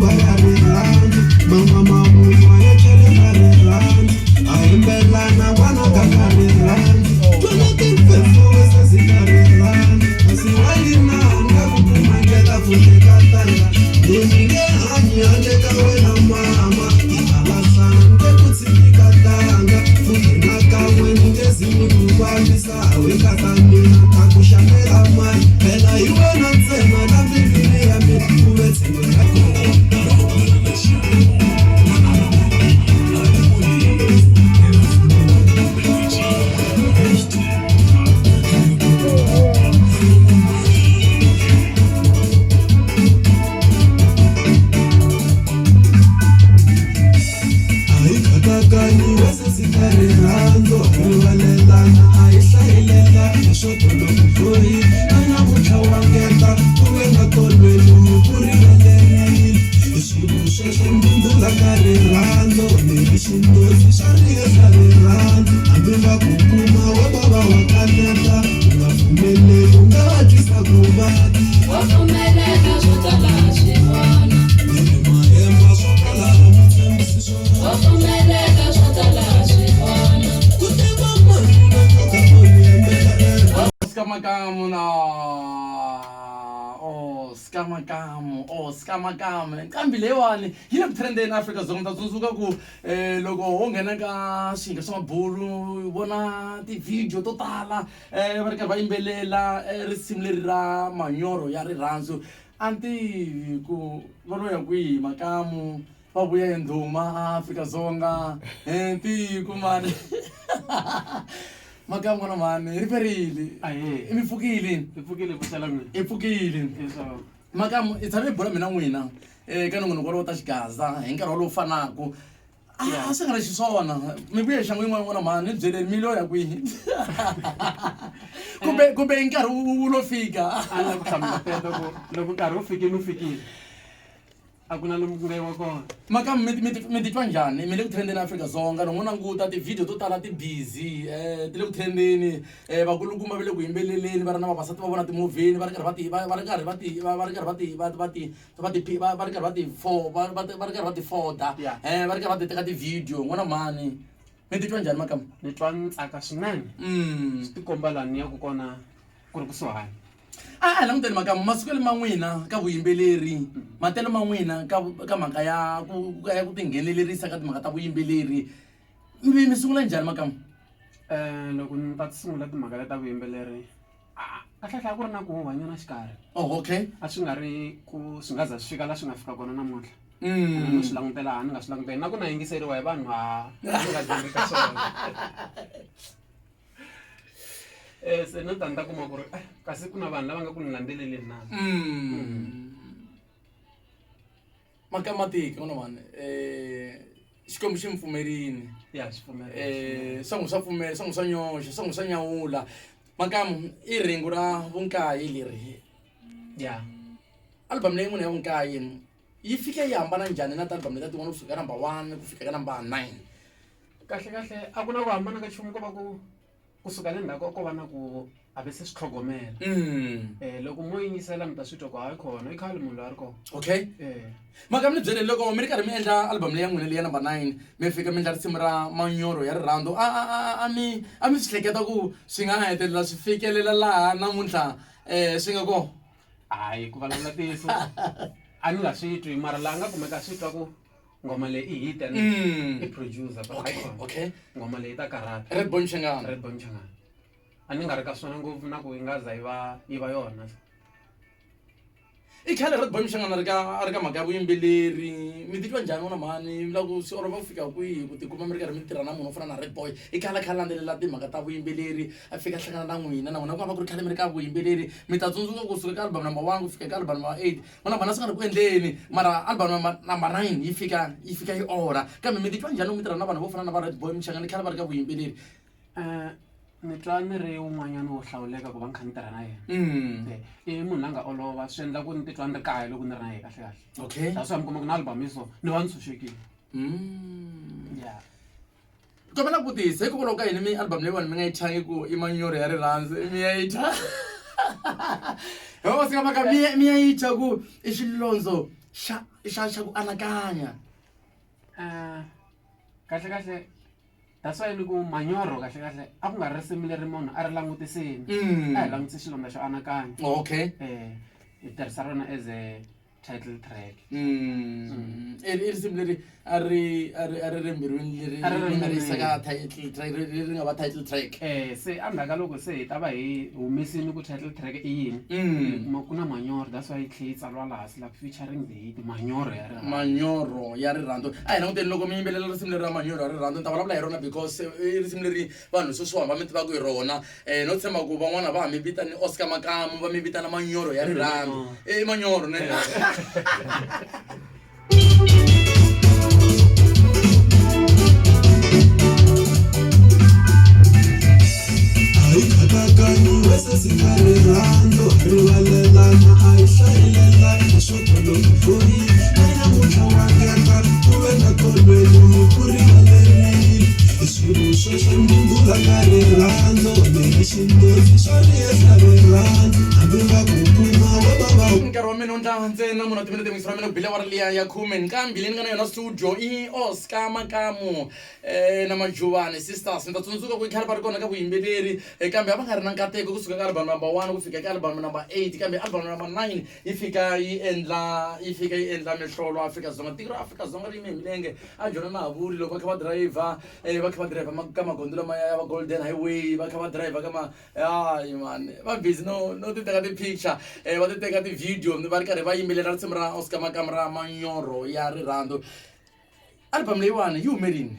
mapfhumba ya rirhandzu van'wamavunwa ya chelela rirhandzu a yimbelana n'wana ka ka rirhandzu twana timfefo sesi ka rirhandzu kasi wa yina nga ku kuma ndlela pfuneka tanga ni nge hanyi handle ka wena mama tihalasande ku tshika tanga futhi nakan'we ni nge zi ni ku vavisa wekata mina ta ku xavela mali phela hi wena ntsena la mbilwini ya mina ku ve tshembo ra A hi khatakanyi wesesika rirhandzu ha rivalelana a hi hlayelelana swo tolo ku dyohile na namuntlha wa ngeta ku ve na tolweni ni ku rivalerile swilo sweswo mbindula ka rirhandzu ni ri xindozi xa rihehla rirhandzu hambi va ku kuma we bava wa kaneta u nga pfumeleli u nga va twisa ku vava Wa pfumelela swo tala swi vona. Ni ri mahemba swo tala a mi tshembisi swona Wa pfumelela swo tala swi vona. Ku tiva mani na nyoka o yi hembela ehansi. Skamakamu na oh skamakamu oh skamakamu nqambi leyiwani yi le ku trendeni Afrika-Dzonga mi ta tsundzuka ku loko wo nghena ka swiyenge swa mabulu u vona ti-video to tala va ri karhi va yimbelela risimu leri ra manyoro ya rirhandzu a ni tivi ku va lo ya kwihi makamu va vuya hi ndhuma a Afrika-Dzonga tiko mani makamu n'wana mhani ri perile Ahee. mi pfukile Hi pfukile ku xela n'wina. i pfukile Leswaku makamu hi tshame hi bula mina n'wina ka nongonoko wolowo ta xigaza hi nkarhi wolowu fanaka a swi nga ri xiswona mi vuye hi xangu yin'wana n'wana mhani ni byeleni mi lo ya kwihi kumbe hi nkarhi wu lo fika a ni la ku hlamula teto ku loko nkarhi wu fikile wu fikile a ku na lomu ku nga yiwa kona. Makamu mi titwa njhani mi le ku trendeni Afrika-Dzonga loko mo languta ti-video to tala ti busy ti le ku trendeni vakulukumba va le ku yimbeleleni va ri na vavasati va vona timovheni va ri karhi va ti va ri karhi va ti va ri karhi va ti va va ti va ti va va ri karhi va ti va va va ri karhi va ti foda va ri karhi va ti teka ti-video n'wana mhani mi titwa njhani makamu? Ni twa ni tsaka swinene swi tikomba laha ni yaka kona ku ri kusuhani. A hi languteni makamu masiku ma n'wina ka vuyimbeleri matelo ma n'wina ka ka mhaka ya ku ya ku tinghenelerisa ka timhaka ta vuyimbeleri mi mi sungula njhani makamu? Loko ni ta sungula timhaka leti ta vuyimbeleri kahlekahle a ku ri na ku huhwanyana xikarhi. Oh okay. A swi nga ri ku swi nga za swi fika la swi nga fika kona namuntlha. Ni swi langutela a ni nga swi languteli na ku na yingiseriwa hi vanhu a ni nga zi ni ri ka swona. Se no ta ni ta kuma ku ri kasi ku na vanhu lava nga ku ni landzeleleni na. Mhaka ma tika n'wana mhani Xikwembu xi mi pfumerini Ya xi pfumerile. Swa n'wi swa pfumela swa n'wi swa nyoxa swa n'wi swa nyawula makamu i rhengu ra vunkaye leri. Ya. Album leyi n'wina ya vunkaye yi fike yi hambana njhani na ti-album letiya tin'wana kusuka ka number one ku fika ka number nine? Kahle kahle a ku na ku hambana ka nchumu ko va ku kusuka le ndzhaku ko va na ku a ve se swi tlhogomela loko mo yingisela mi ta swi twa ku hayi khona i khale munhu loyi a ri kona okay mhaka mi ni byeleni loko mi ri karhi mi endla album leyi ya n'wina leyi ya number 9 mi fika mi endla risimu ra manyoro ya rirhandzu a a a a mi a mi swi hleketa ku swi nga hetelela swi fikelela laha namuntlha swi nga kona hayi ku vulavula ntiyiso a ni nga swi twi mara laha nga kumeka swi twa ku ngoma leyi i hit and i producer but Okay, hayi khona. okay. Ngoma leyi ta karhata. Red Bone Mshangana. Red Bone Mshangana. A ni nga ri ka swona ngopfu na ku yi nga za yi va yi va yona. I khale Red Bone Mshangana ri ka a ri ka mhaka ya vuyimbeleri mi titwa njhani n'wana mhani mi lava ku swi olova ku fika kwihi ku tikuma mi ri karhi mi tirha na munhu wo fana na Red Boy i khale a kha a landzelela timhaka ta vuyimbeleri a fika a hlangana na n'wina na n'wina ku nga va ku ri khale mi ri ka vuyimbeleri mi ta tsundzuka kusuka ka album number 1 ku fika ka album number 8 N'wana mhani a swi nga ri ku endleni mara album number 9 yi fika yi fika yi orha kambe mi titwa njhani loko mi tirha na vanhu vo fana na va Red Boy Mchangani khale va ri ka vuyimbeleri Ni twa ni ri wun'wanyana wo hlawuleka ku va ni kha ni tirha na yena. I munhu la nga olova swi endla ku ni titwa ni ri kaya loko ni ri na yena kahle kahle. Okay. That's why mi kuma ku na album yi so ni va ni tshunxekile. Yeah. Kombela ku vutisa hikokwalaho ka yini mi album leyiwani mi nga yi thyangi ku i manyoro ya rirhandzu mi ya yi thya hi va maka mi ya mi ya yi thya ku i xilondzo. xa xa xa ku anakanya. Kahle kahle that's why ni ku manyoro kahle kahle a ku nga ri risimu leri munhu a ri langutisini a hi langutise xilondza xo anakanya. Okay. Hi tirhisa rona as a title track. I risimu leri a ri a ri a ri ri mbilwini leri A ri ri ri nga ri yisa ka mbilwini. title track leri nga va title track. Se endzhaku ka loko se hi ta va hi humesile ku title track i yini, hi kuma ku na manyoro, that's why yi tlhe yi tsariwa laha hansi la ku featuring the hit manyoro ya rirhandzu. Manyoro ya rirhandzu. A hi languteni loko mi yimbelela risimu leri ra manyoro ya rirhandzu, ni ta vulavula hi rona because i risimu leri vanhu sweswiwani va mi tivaka hi rona. No tshemba ku van'wana va ha mi vitani Oscar Makamu, va mi vitana manyoro ya rirhandzu. I manyoro ne? A hi khatakanyi wese ka rirhandzu rivalelana a hi hlayelelani swo loko foni na namuntlha wa ngeta ku ve na tolweni ku rivalerile swilo sweswo ndula ka rirhandzu leri xindozi swa rihehla rirhandzu hambi va ku kuma wa va va. Nkarhi wa mina u ndla ntsena munhu wa timinete yingiselo ra mina ku bile awara liya ya khume. Nqambi leyi ni nga na yona studio i Oscar Makamu na Majuvani Sisters. Ni ta tsundzuka ku i khale va ri kona ka vuyimbeleri, kambe a va nga ri na nkateko kusuka ka album number 1 ku fika ka album number 8, kambe album number 9 yi fika yi endla yi fika yi endla mihlolo Afrika-Dzonga. Tiko ra Afrika-Dzonga ri yime hi milenge a jona na ha vuli loko va kha va dirayivha, va kha va dirayivha ka magondzo lamaya ya va Golden Highway, va kha va dirayivha ka ma hayi mani va busy no no ti teka ti-picture, va ti teka ti-video va ri karhi va yimbelela risimu ra Oscar Makamu ra Manyoro ya rirhandzu. Album leyiwani yi hume rini?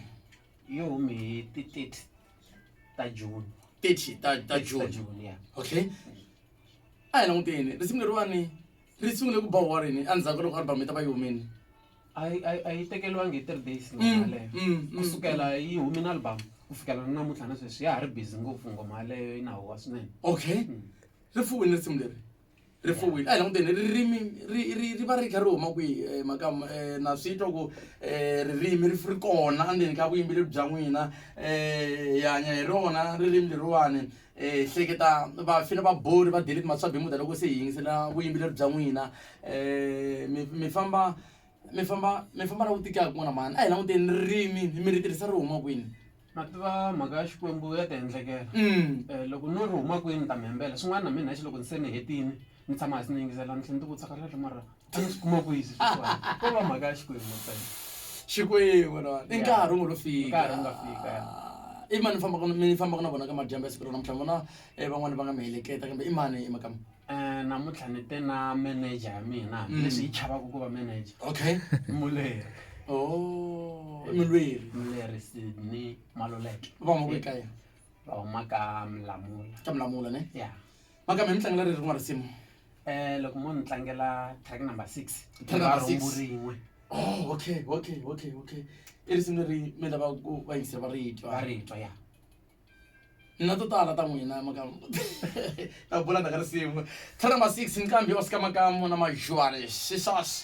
Yi hume hi ti 30 ta June. 30 ta June. Ta June, yeah. Okay. A hi languteni risimu leriwani ri sungule ku ba huwa rini endzhaku ka loko album yi ta va yi humile? A yi a yi tekeriwangi hi 3 days ngoma yaleyo. Kusukela yi humile album ku fikela na namuntlha na sweswi ya ha ri busy ngopfu ngoma yaleyo yi na huwa swinene. Okay. Ri fuwile risimu leri. Ri fuwile. A hi languteni ririmi ri ri ri va ri kha ri huma kwihi Makamu? Na swi twa ku ririmi ri ri kona endzeni ka vuyimbeleri bya n'wina, hi hanya hi rona ririmi leriwani. Hleketa vafi na vabori va delete maswabimuda loko se hi yingisela vuyimbeleri bya n'wina, mi mi famba mi famba mi famba la ku tikaka kun'wana mhani. A hi languteni ririmi mi ri tirhisa ri huma kwini? Ma tiva mhaka ya Xikwembu ya ti endlekela. Loko no ri huma kwini ni ta mi hembela swin'wana na mina loko se ni hetini ni tshama hansi ni yingisela ni tlhela ni ti vutisa kahle kahle mara a ni swi kuma kwihi swilo leswiwani, ko va mhaka ya Xikwembu ntsena. Xikwembu na i nkarhi wu ngo lo fika. Nkarhi wu nga fika, ya. I mani fambaka mi fambaka na vona ka madyambu ya siku ra namuntlha? Vona van'wani va nga mi heleketa kambe i mani Makamu? Namuntlha ni te na manager ya mina hambileswi yi chavaka ku va manager. Okay. Muleri. Oh, i mulweri. Muleri Sydney Maluleke. Va huma kwihi kaya? Va huma ka Mlamula. Ka Mlamula ne? Yeah. Makamu hi mi tlangela ri rin'wana risimu? Loko mo ni tlangela track number 6. Track number 6. Rhumbu rin'we. Oh, okay, okay, okay, okay. I risimu leri mi lava ku va yingisela va ri twa. Va ri twa, ya. Na to tala ta n'wina Makamu. Ta bula ndzhaku ka risimu. Track number 6 Nqambi Oscar Makamu na Majwani Sisters.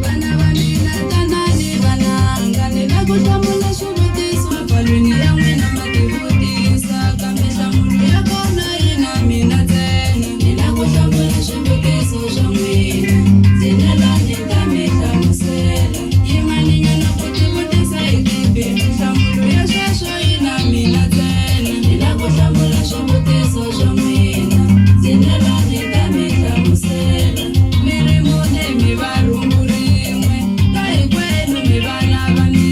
Vana va mina tanani vananga ni la ku hlamula swivutiso pfalwini ya n'wina ma tivutisa kambe nhlamulo ya kona yi na mina ntsena ni la ku hlamula swivutiso swa n'wina tshinelani ta mi hlamusela yimaninyana ku tivutisa hi tibi nhlamulo ya sweswo yi na mina ntsena ni la ku hlamula swivutiso swa n'wina tshinelani ta mi hlamusela mi ri mune mi va rhumbu rin'we ka hinkwenu mi vana va mina.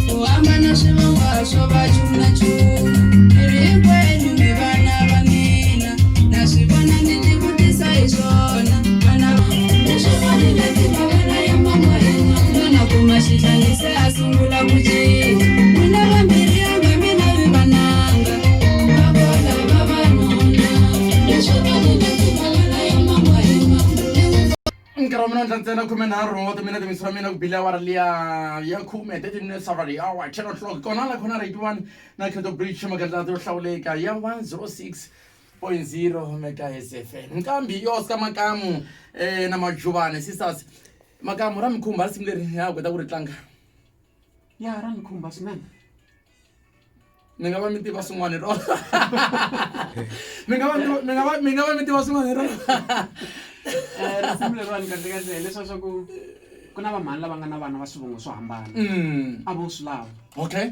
Ku hambana swivongo swo va nchumu na nchumu mi ri hinkwenu mi vana va mina na swi vona ni tivutisa hi swona vana ni swi vonile timavela ya mama hina nuna kuma xihlangi se a sungula ku cina n'wina vambirhi a nga mi lavi vananga va bola vavanuna ni swi vonile timavela ya mama hina. Nkarhi wa mina. Namuntlha ntsena 13 wa timinete misi ra mina ku bile awara liya ya khume 13 minutes after the hour 10 o'clock kona la khona 81 na Cato Bridge magandlati yo hlawuleka ya 106.0 mega SFM nkambi yo Oscar Makamu na Majuvani sisters Makamu ra mi khumba risimu leri ha kota ku ri tlanga ya ra ni khumba swinene mi nga va mi tiva swin'wana hi rona mi nga va mi nga va mi nga va mi tiva swin'wana hi rona eh, risimu leriwani kahle kahle hileswa swa ku ku na vamhani lava nga na vana va swivongo swo hambana a vo swi lava okay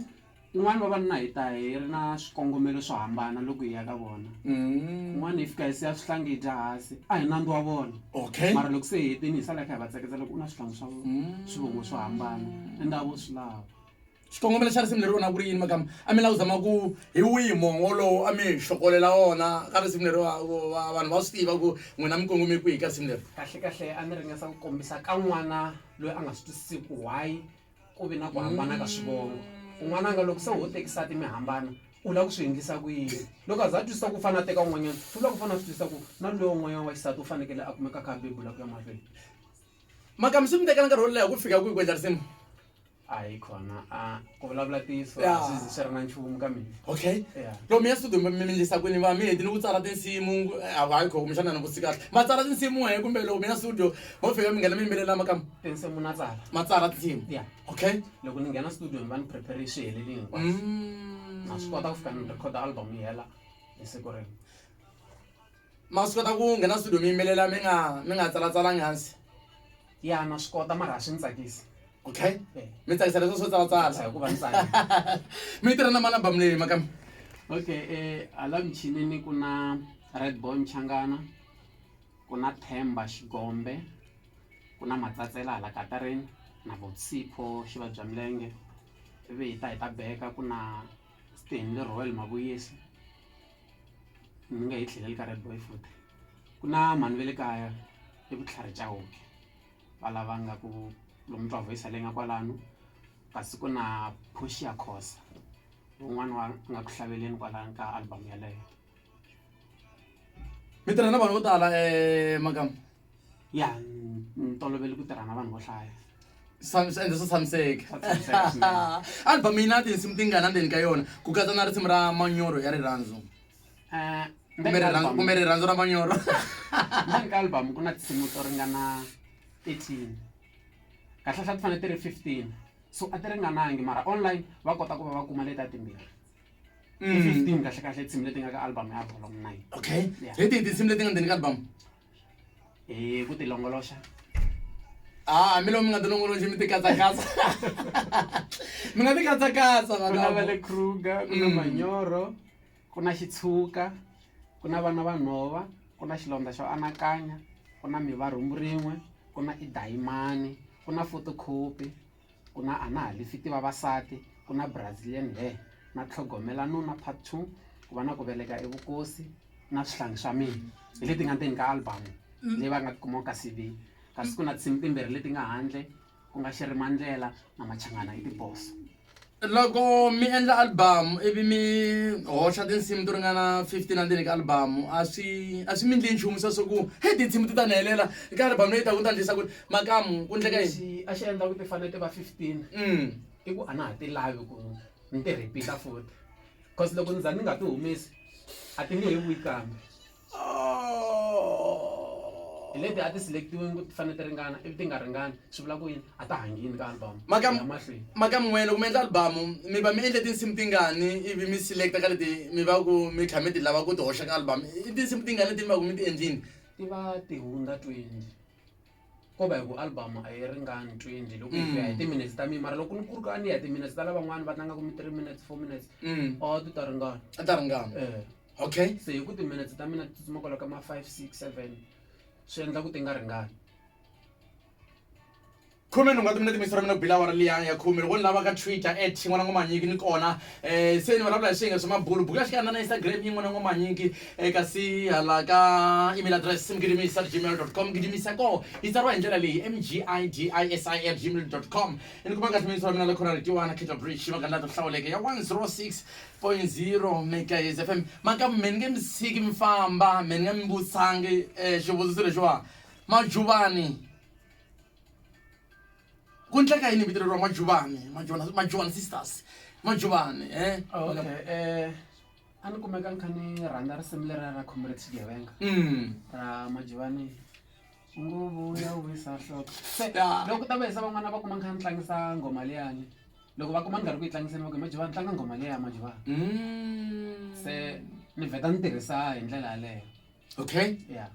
un'wana va vanuna hi ta hi ri na swikongomelo swo hambana loko hi ya ka vona un'wana hi fika hi siya swihlangi hi dya hansi a hi nandzu wa vona okay mara loko se hi hetini hi sala hi kha hi va tseketsela ku u na swihlangi swa swivongo swo hambana ende a vo swi lava Xikongomelo xa risimu leri vona ku ri yini Makamba? A mi lava ku zama ku hi wihi mongo lowu a mi xokolela wona ka risimu leri vanhu va swi tiva ku n'wina mi kongome kwihi ka risimu leri? Kahle kahle a ni ringesa ku kombisa ka n'wana loyi a nga swi twisisiku why ku vi na ku hambana ka swivongo. Ku n'wananga loko se ho tekisati mi hambana u lava ku swi endlisa ku yini? Loko a za a twisisa ku u fanele a teka un'wanyana swi vula ku u fanele a swi twisisa ku na luya un'wanyana wa xisati u fanekele a kumeka a kha a bebula ku ya mahlweni. Makamba swi mi tekela nkarhi wo leha ku fika kwihi ku endla risimu? A hi khona a ku vulavula ntiyiso Ya. a swi zi swi ri na nchumu ka mina okay Ya. loko mi ya studio mi mi endlisa kwini va mi hetile ku tsala tinsimu eh, hayi kho kumbexana ni vutisi kahle ma tsala tinsimu he kumbe loko mi ya studio mo fika mi nghena mi yimbelela makamba tinsimu na tsala ma tsala tinsimu ya okay loko ni nghena studio ni va ni prepare swi helelini hinkwaswo na swi kota ku fika ni record album yi hela hi siku rin'we Ma swi kota ku nghena studio mi yimbelela mi nga mi nga tsalatsalangi hansi ya na swi kota mara a swi ni tsakisi okay Eh. mi tsakisa leswo swo tsalatsala hikuva ni tsaka mi tirha na mani albamu leyi makamba okay eh hala michinini ku na red boy mchangana ku na themba xigombe ku na matsatsela hala katareni na votsipho xivabya milenge ivi hi ta hi ta beka ku na stanley royal mavuyisi ni nga yi tlheleli ka red boy futhi ku na mhani ve le kaya i vutlhari chauke va lava nga ku lomu twa voice leyi nga kwalano kasi ku na Portia Khosa wun'wana wa nga ku hlaveleni kwalano ka album yaleyo mi tirha na vanhu vo tala Makamu ya ni tolovele ku tirha na vanhu vo hlaya swi endla swi tshamiseka Swa tshamiseka swinene. album yi na tinsimu tingani endzeni ka yona ku katsa na risimu ra manyoro ya rirhandzu Eh, kumbe ndzeni ka rirhandzu album- kumbe rirhandzu ra manyoro ndzeni ka album ku na tinsimu to ringana 13 kahlekahle ti fanele ti ri 15 so a ti ringanangi mara online va kota ku va va kuma leti a timbirhi i 15 kahle kahle tinsimu leti nga ka album ya volume 9 okay Yeah. hi tihi tinsimu leti nga ndzeni ka album hi ku ti longoloxa ah mi lomu mi nga ti longoloxi mi ti katsakatsa mi nga ti katsakatsa ku na va le Kruger ku na manyoro ku na xitshuka ku na vana va nhova ku na xilondza xo anakanya ku na mivarhumbu rin'we ku na idayimani ku na photocopy ku na a na ha lifiti vavasati ku na brazilian hair na tlhogomela nuna part 2 ku va na ku veleka evukosi na swihlangi swa mina hi leti nga ndzeni ka album leyi va nga kumaka ka C_D kasi ku na tinsimu timbirhi leti nga handle ku nga xirimandlela na machangana i tiboso Loko mi endla album ivi mi hoxa tinsimu to ringana 15 endzeni ka album a swi a swi mi endli nchumu sweswo ku he tinsimu ti ta ni helela eka album leyi taka ku ta endlisa ku makamu ku endleka yini lexi a xi endla ku ti fanele ti va 15 i ku a na ha ti lavi ku ni ti repeat-a futhi cause loko ni za ni nga ti humesi a ti nge he vuyi kambe hi leti a ti selectiwini ku ti fanele ti ringana ivi ti nga ringani swi vula ku yini a ta ha ngheni ka album Makamu ya mahlweni makamu n'we loko mi endla album mi va mi endle tinsimu tingani ivi mi selecta ka leti mi va ku mi kha mi ti lava ku ti hoxa ka album i tinsimu tingani leti mi va ku mi ti endlini ti va ti hundza 20 ko va hi ku album a yi ringani 20 loko hi ku ya hi ti-minutes ta mina mara loko ni ku ri ku a ni ya hi ti-minutes ta lavan'wani va tlangaka mi 3 minutes 4 minutes o ti ta ringana a ta ringana eh okay se hi ku ti-minutes ta mina ti tsutsuma kwala ka ma 5 6 7 swi endla ku ti nga ringani khume nhungu wa timinete misi ra mina ku bila awara liya ya khume loko ni lava ka twitter at n'wana ngomanyiki ni kona um se ni vulavula hi swiyenge swa mabulu buku ya xikandza na instagram yi n'wana ngomanyiki um kasi hala ka email address mgidimisa at gmail dot com gidimisa ko yi tsariwa hi ndlela leyi m g i d i s i at gmail dot com ni kuma kahle misi ra mina la khona ritiwana cato bridge magandla to hlawuleka ya 106 0.0 megahertz fm maka me ni nge mi tshiki mi famba me ni nga mi vutisangi um xivutiso lexiwa majuvani. Ku ndleka yini vito leri ra Majuvani, Majuvani, Majuvani sisters, Majuvani eh? Okay, a ni kumeka ni kha ni rhandza risimu leriya ra Comrade Xigevenga ra Majuvani u ngo vuya u wisa nhloko. Se loko ku ta va hisa van'wana va kuma ni kha ni tlangisa nghoma liyani, loko va kuma ni nga ri ku yi tlangiseni va ku Majuvani tlanga nghoma liya ya Majuvani. Se ni vheta ni tirhisa hi ndlela yaleyo. Okay. Yeah.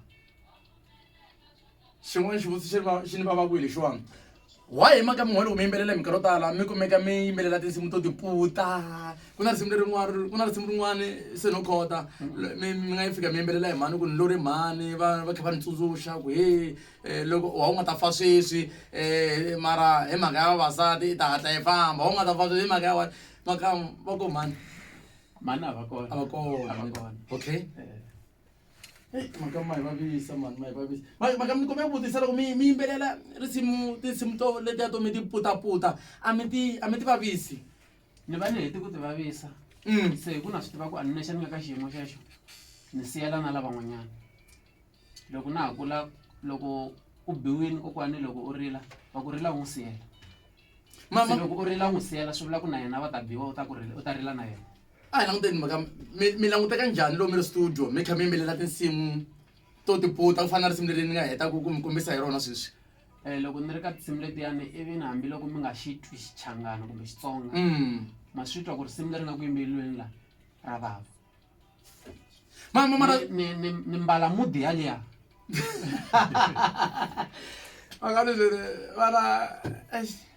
Xin'wana xivutiso xi va xi ni vavaku hi lexiwani, why hi mhaka min'wana loko mi yimbelela hi minkarhi yo tala mi kumeka mi yimbelela tinsimu to tiputa? Ku na risimu lerin'wana, ku na risimu rin'wani se no khota mi mi nga yi fika mi yimbelela hi mhani ku ni lori mhani va va kha va ni tsundzuxa ku he loko wa u nga ta fa sweswi mara hi mhaka ya vavasati i ta hatla i famba, wa u nga ta fa sweswi hi mhaka ya wa makamu va ko mhani. Mhani a va kona. A va kona. A va kona. Okay. Hey, mhaka ma hi vavisa mani, ma hi vavisa. Mhaka mi kombela ku vutisa loko mi mi yimbelela risimu tinsimu to letiya to mi ti putaputa a mi ti a mi ti vavisi? Ni va ni heti ku ti vavisa. Se hi ku na swi tiva ku a ni nexe ni nga ka xiyimo xexo ni siyela na lavan'wanyana. Loko na ha kula loko u biwini kokwani loko u rila va ku rila u n'wi siyela. Se loko u rila u n'wi siyela swi vula ku na yena va ta biwa u ta ku rila u ta rila na yena. A hi languteni mhaka mi mi languteka njhani loko mi ri studio mi kha mi yimbelela tinsimu to tiputa ku fana na risimu leri ni nga heta ku ku mi kombisa hi rona sweswi? Loko ni ri ka tinsimu letiyani ivi na hambiloko mi nga xi twi Xichangani kumbe Xitsonga ma swi twa ku risimu leri nga ku yimbeleriweni la ra vava. Mara Ni ni ni mbala mudi yaliya. Va nga ni mara eish.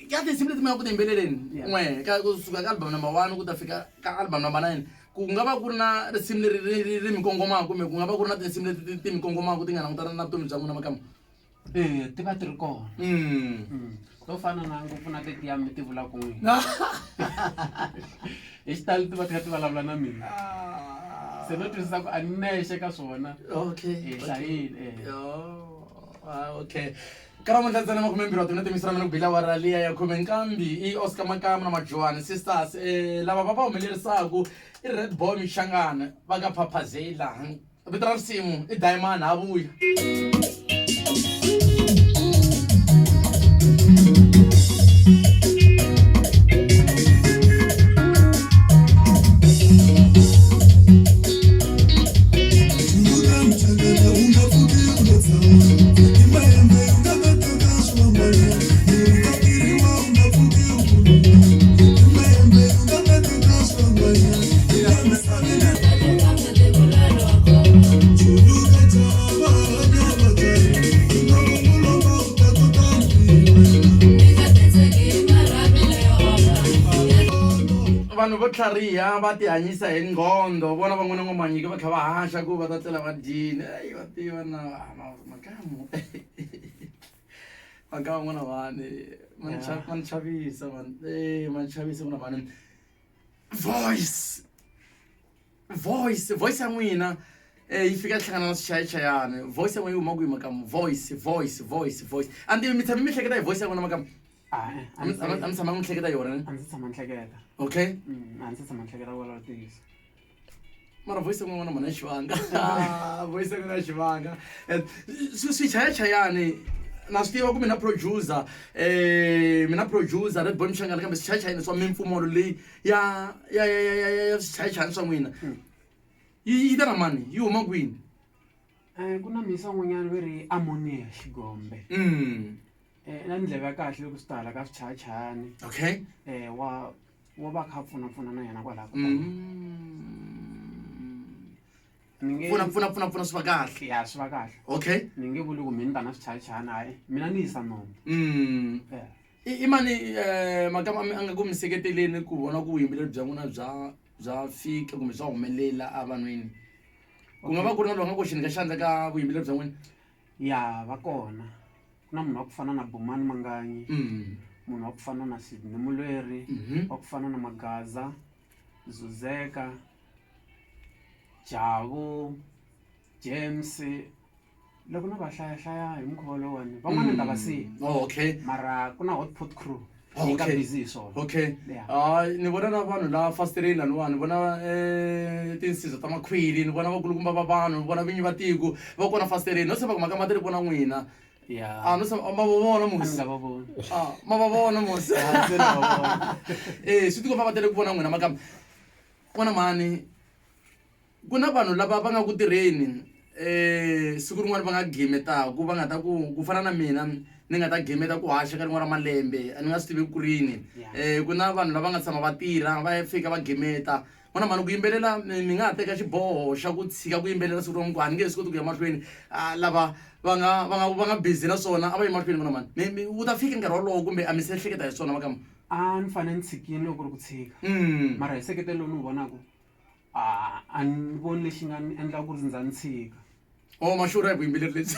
Ka tinsimu leti mi nga ku ti yimbeleleni n'we ka kusuka ka album number 1 ku ta fika ka album number 9 ku nga va ku ri na risimu leri ri ri ri mi kongomaka kumbe ku nga va ku ri na tinsimu leti ti ti mi kongomaka ti nga langutana na vutomi bya n'wina makamu? Eya ti va ti ri kona. To fana na ngopfu na tetiya mi ti vulaka n'wina. Hi xitalo ti va ti kha ti vulavula na mina. Se no twisisa ku a ni nexe ka swona. Okay. Hi hlayile eh. Oh, okay. Ka namuntlha ntsena 20 wa timinete misi ra mina ku bila awara liya ya khume nkambi i Oscar Makamu na Majuwani sisters lava va va humelerisaku i Red Boy Mishangana va ka Phaphazela vito ra risimu i Diamond ha vuya. Vanhu vo tlhariha va tihanyisa hi nqhondo vona van'wana ngo manyiki va kha va haxa ku va ta tlela va dyini eyi va tiva na makamu makamu n'wana mhani ma ni ma ni chavisa mani e ma ni chavisa n'wana mhani. Voice voice voice ya n'wina yi fika yi hlangana na swichayachayani voice ya n'wina yi huma kwihi makamu voice voice voice voice a ni tivi mi tshame mi hleketa hi voice ya n'wina makamu? A A mi a mi tshamanga mi hleketa yona ne? A ndzi tshama ni hleketa. Okay. A ndzi tshama ni hleketa ku vulavula ntiyiso. Mara voice ya n'wina mhani ya xivanga voice ya n'wina ya xivanga swichayachayani na swi tiva ku mina producer mina producer Red Boy Mshangana kambe swichayachayani swa mimpfumawulo leyi ya ya ya ya ya ya swichayachayani swa n'wina yi yi ta na mani yi huma kwini? Ku na mhisa un'wanyana ve ri Ammonia Xigombe. Na ndleve ya kahle loko swi ta hala ka swichayachayani. Okay. Wa wa va kha pfuna pfuna na yena kwalaho. Ni nge Pfuna pfuna pfuna pfuna swi va kahle. Ya swi va kahle. Okay. Ni nge vuli ku mina ni ta na swichayachayani hayi mina ni yisa nomu. Yeah. I mani Makamu a nga ku mi seketeleni ku vona ku vuyimbeleri bya n'wina bya bya fika kumbe bya humelela evanhwini? Ku nga va ku ri na loyi a nga ku xeni ka xandla ka vuyimbeleri bya n'wina? Ya va kona. Ku na munhu wa ku fana na Bumani Manganyi, munhu wa ku fana na Sydney Mulweri, wa ku fana na Magaza, Zuzeka, Jabu, James loko no va hlayahlaya hi mukhuva lowuwani van'wana ni ta va siya. Oh, okay. Mara ku na Hot Pot Crew yi nga busy hi swona. Okay. Yeah. Hayi ni vona na vanhu la fasitereni laniwani ni vona tinsizwa ta makhwiri ni vona vakulukumba va vanhu ni vona vinyi va tiko va kona fasitereni no se va ku mhaka ma ti ri vona n'wina. Ya. A no ma va vona A ni musi nga va voni. A ma va vona musi. Ya, se na va vona. Eh, swi tikomba va tele ku vona n'wina makamba n'wana mhani ku na vanhu lava va nga ku tirheni siku rin'wana va nga gimetaku va nga ta ku ku fana na mina ni nga ta gimeta ku haxa ka rin'wana ra malembe a ni nga swi tivi ku ri yini ku na vanhu lava nga tshama va tirha va ya fika va gimeta n'wana mhani ku yimbelela mi nga ha teka xiboho xa ku tshika ku yimbelela siku rin'wana ku a ni nge he swi koti ku ya mahlweni a lava va nga va nga va nga busy na swona a va yi mahlweni n'wana mhani mi mi wu ta fika nkarhi wolowo kumbe a mi se hleketa hi swona makamu A ni fanele ni tshikile loko ku ri ku tshika mara hi seketelo lowu ni wu vonaka a a ni voni lexi nga ni endlaka ku ri ndza ni tshika. Oh ma xurha hi vuyimbeleri lebyi.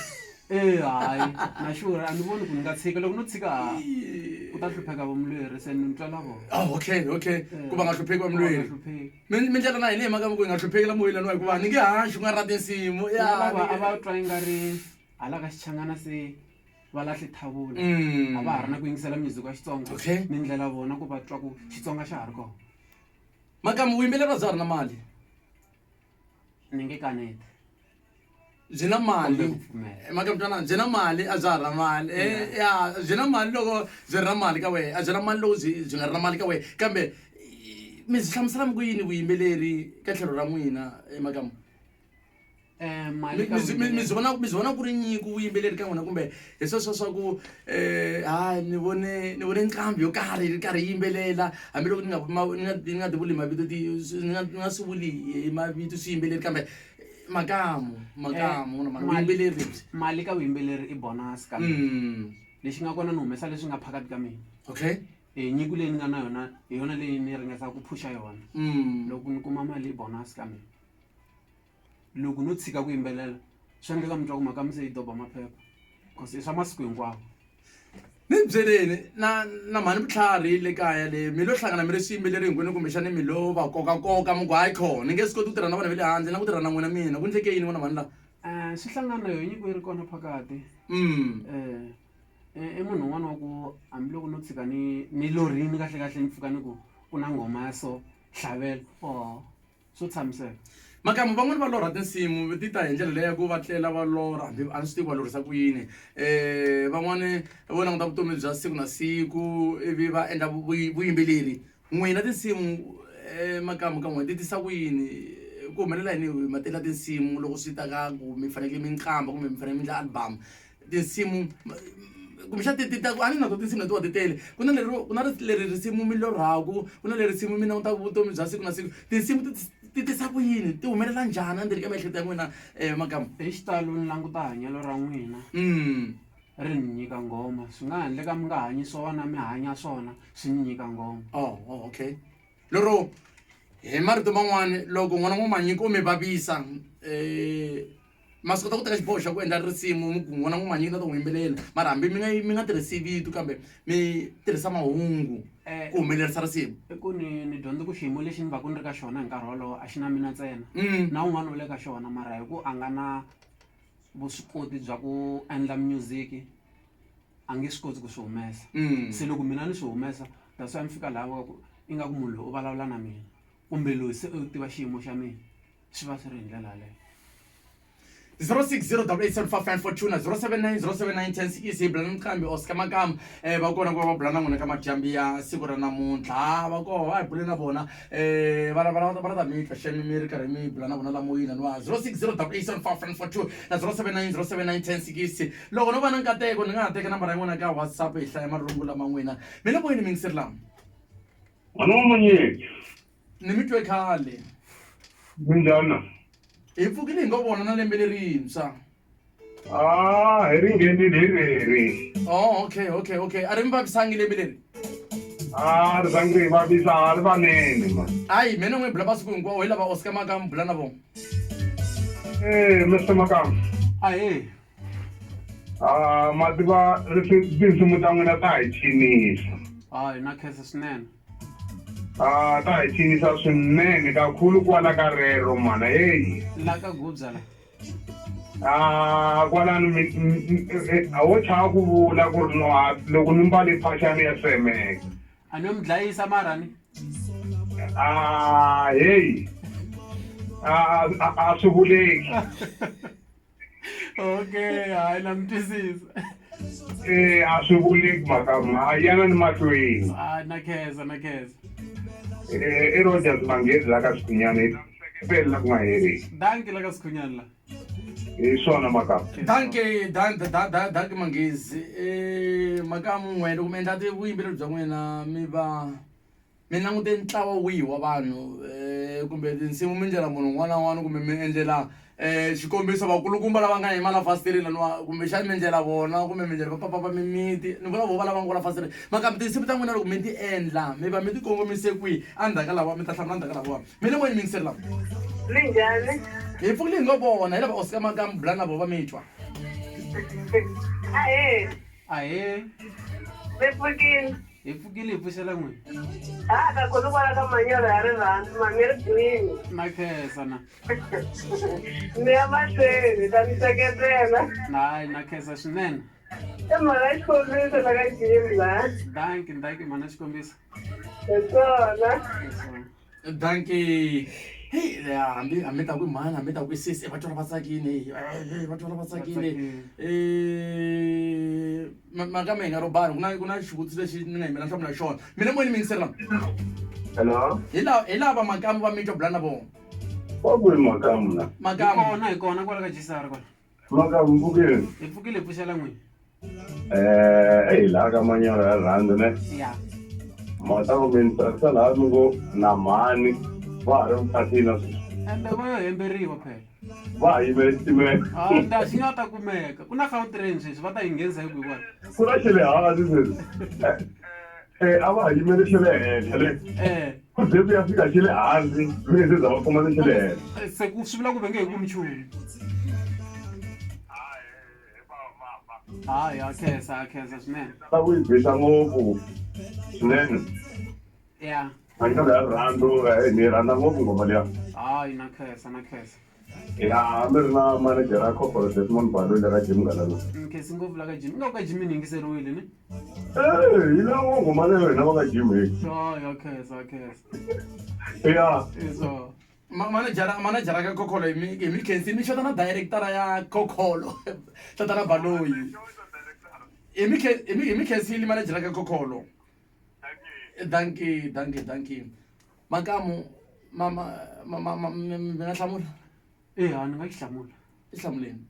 E hayi na xurha a ni voni ku ni nga tshika loko no tshika ha ku ta hlupheka vamulweri se ni twela vona. Oh okay okay ku va nga hlupheki vamulweri. Hlupheki. Mi mi ndlela na hina hi mhaka ku hi nga hlupheki la moyeni laniwa hikuva ni nge haxi ku nga ri na tinsimu ya lava a va twa i nga ri hala ka Xichangana se va lahle thavula a va ha ri na ku yingisela music wa Xitsonga Okay. ni ndlela vona ku va twa ku Xitsonga xa ha ri kona. Makamu vuyimbeleri a bya ha ri na mali. Ni nge kaneti. Byi na mali. Kumbe ku pfumela. Makamu twana byi na mali a bya ha ri na mali. Eh, ya byi na mali loko byi ri na mali ka wena a byi na mali loko byi byi nga ri na mali ka wena kambe mi byi hlamusela mi ku yini vuyimbeleri ka tlhelo ra n'wina Makamu? Eh, mali ka Mi byi mi vuyimbeleri. byi vona mi byi vona ku ri nyiko vuyimbeleri ka n'wina kumbe hi sweswo swa ku hayi ni vone ni vone nqambi yo karhi yi ri karhi yi yimbelela hambiloko ni nga ni nga ni nga ti vuli mavito ti ni nga ni nga swi vuli hi mavito swiyimbeleri kambe makamu makamu na mali vuyimbeleri lebyi. Mali ka vuyimbeleri i bonus ka mina. Lexi nga kona ni humesa leswi nga phakathi ka mina. Okay. E nyiko leyi ni nga na yona hi yona leyi ni ringetaka ku phusha yona. Loko ni kuma mali i bonus ka mina. Loko no tshika ku yimbelela swa endleka mi twa ku mhaka mi se yi doba maphepha cause i swa masiku hinkwawo. Ni byeleni na na mhani vutlhari le kaya le mi lo hlangana mi ri swiyimbeleri hinkwenu kumbexani mi lo va kokakoka mi ku hayi kho ni nge swi koti ku tirha na vanhu va le handle na ku tirha na n'wina mina ku endleke yini n'wina mhani la. Swi hlangana na yoho nyiko yi ri kona phakathi. I munhu un'wana wa ku hambiloko no tshika ni ni lorhini kahlekahle ni pfuka ni ku ku na nghoma ya so hlavela or. Swo tshamiseka. Makamu van'wani va lorha tinsimu ti ta hi ndlela leyi ya ku va tlela va lorha hambi a ni swi tivi va lorhisa ku yini van'wani vo languta vutomi bya siku na siku ivi va endla vuyimbeleri n'wina tinsimu makamu ka n'wina ti tisa ku yini ku humelela yini hi matela tinsimu loko swi ta ka ku mi fanekele mi nqambha kumbe mi fanele mi endla album. Tinsimu kumbexana ti ti ta ku a ni na to tinsimu letiwa ti tele ku na lero ku na leri risimu mi lorhaku ku na leri risimu mi langutaka vutomi bya siku na siku tinsimu ti ti tisa ku yini ti humelela njhani endzeni ka miehleketo ya n'wina makamu. Hi xitalo ni languta hanyelo ra n'wina ri ni nyika nghoma swi nga ha endleka mi nga hanyi swona mi hanya swona swi ni nyika nghoma. Oh, oh okay lero hi marito man'wani loko n'wana wa Manyiki o mi vavisa ma swi kota ku teka xiboho xa ku endla risimu mi ku n'wana n'wi manyiki na ta n'wi yimbelela mara hambi mi nga mi nga tirhisi vito kambe mi tirhisa mahungu ku humelerisa risimu. I ku ni ni dyondze ku xiyimo lexi ni va ku ni ri ka xona hi nkarhi wolowo a xi na mina ntsena na un'wana u le ka xona mara hi ku a nga na vuswikoti bya ku endla music a nge swi koti ku swi humesa se loko mina ni swi humesa that's why mi fika laha va ku ingaku munhu loyi u vulavula na mina kumbe loyi se u tiva xiyimo xa mina. Swi va swi ri hi ndlela yaleyo. 0608875942 na 07907910 hi bula na Mqambi Oscar Makamu eh va kona ku va va bula na n'wina ka madyambu ya siku ra namuntlha va koho a hi bule na vona eh va va va ta mi twa xemi mi ri karhi mi bula na vona la moyeni laniwa 0608875942 na 07907910 loko no va na nkateko ni nga ha teka nambara ya n'wina ka WhatsApp hi hlaya marungula ma n'wina mi le moyeni mi yingiseri lama N'wana wa Manyiki. Ni mi twe khale. Minjhani? Hi pfukile hi ngo vona na lembe lerintshwa. Ah, hi ri nghenile hi reri. Oh, okay, okay, okay. A ri mi vavisangi lembe leri? Ah, ri zangi ri hi vavisa, a ri vanene man. Hayi, mina n'wi bula masiku hinkwawo hi lava Oscar Makamu bula na vona. Eh, Mr. Makamu. Ahee. Ah, ma tiva tinsimu ta n'wina ta hi cinisa. Hayi, na khensa swinene. Ah, ta hi cinisa swinene kakhulu kwala ka rero mana heyi. La ka gubza la. Ah, kwalano mi a wo chava ku vula ku ri no loko ni mbale phaxani ya tsemeka. A ni yo mi dlayisa mara ni. Ah, heyi. A a swi vuleki. Okay, hayi na mi twisisa. A swi vuleki makamu a yana ni mahlweni. Ah, na khensa, na khensa. I Rogers Manghezi la ka Swikhunyana hi seketela la ku nga heriki. Danki la ka Swikhunyana la. Hi swona makamu. Danki, danki Manghezi. Makamu n'we loko mi endla vuyimbeleri bya n'wina mi va mi langute ntlawa wihi wa vanhu um kumbe tinsimu mi endlela munhu un'wana na un'wana kumbe mi endlela um xikombiso vakulukumba lava nga yima la fasitereni laniwa kumbexani mi endlela vona kumbe mi endlela vapapa va mimiti ni vula vo va lava nga kwala fasitereni makambe tinsimu ta n'wina loko mi ti endla mi va mi ti kongomise kwihi endzhaku ka lava mi ta hlamula endzhaku ka lavawa mi le moyeni mi yingiseri lava. Minjhani? Hi pfukile hi ngo vona hi lava Oscar Makamu bula na vo va mi twa. Ahee. Ahee. Mi pfukile? Hi pfukile hi pfuxela n'wina. Ha ka khulu kwala ka manyoro ya rirhandzu ma mi ri kwini? Na khensa na. Mi ya mahlweni ta mi seketela. Hayi na khensa swinene. I mhaka ya xikombiso la ka Jim la. Danki, danki mhana xikombiso. Hi swona. Hi swona. Dankie. Hey, ya, hambi hambi ta ku mhani hambi ta ku sesi va twala va tsakile hey, va twala va tsakile eh mhaka me hi nga ro bani ku na ku na xivutiso lexi ni nga yimela hlamula xona mina moyeni mi yingisela Hello. Hi lava hi lava makamu va mitwa bula na vona. Wa ku makamu la. Makamu. Hi kona hi kona kwala ka Gisara kwala. Makamu mpfukile. Hi pfukile hi pfuxela n'wina. Eh, hi laha ka manyoro ya rirhandzu ne. Ya. Mata ku mi ni tsakisa laha mi ngo na mhani va ha ri vukatini na sweswi. Ende va yo hemberiwa phela. Va ha yimele xitimela. Ah, ta xi nga ta kumeka. Ku na Gautrain sweswi va ta yi nghenisa hi kwihi kwala. Ku na xa le hansi sweswi. Eh, a va ha yimele xa le henhla le. Eh. Ku ze ku ya fika xa le hansi, mi nge se za va kuma ni xa le henhla. Se ku swi vula ku va nge he kumi nchumu. Hayi, ha khensa, ha khensa swinene. Ta ku yi bisa ngopfu swinene. Ya. Manyoro ya rirhandzu, ni yi rhandza ngopfu nghoma liya. Hayi, na khensa, na khensa. Ya, hambi ri na manager ya Corporate Desmond Baloyi le ka Jim Ngalala. Ni khensi ngopfu la ka Jim. Ingaku ka Jim ni yingiseriwile ni? Eh, yi lava nghoma leyo hina va ka Jim hi. Hayi, ha khensa, ha khensa. Ya. Hi swona. Manejara manejara ka Khokholo hi mi hi mi khensini mi xota na director ya Khokholo tatana Baloyi. Hi mi hi mi hi mi khensile manejara ka Khokholo. Dankie, dankie, dankie. Makamu ma ma ma ma mi nga hlamula? Eya, ni nga xi hlamula. I hlamuleni.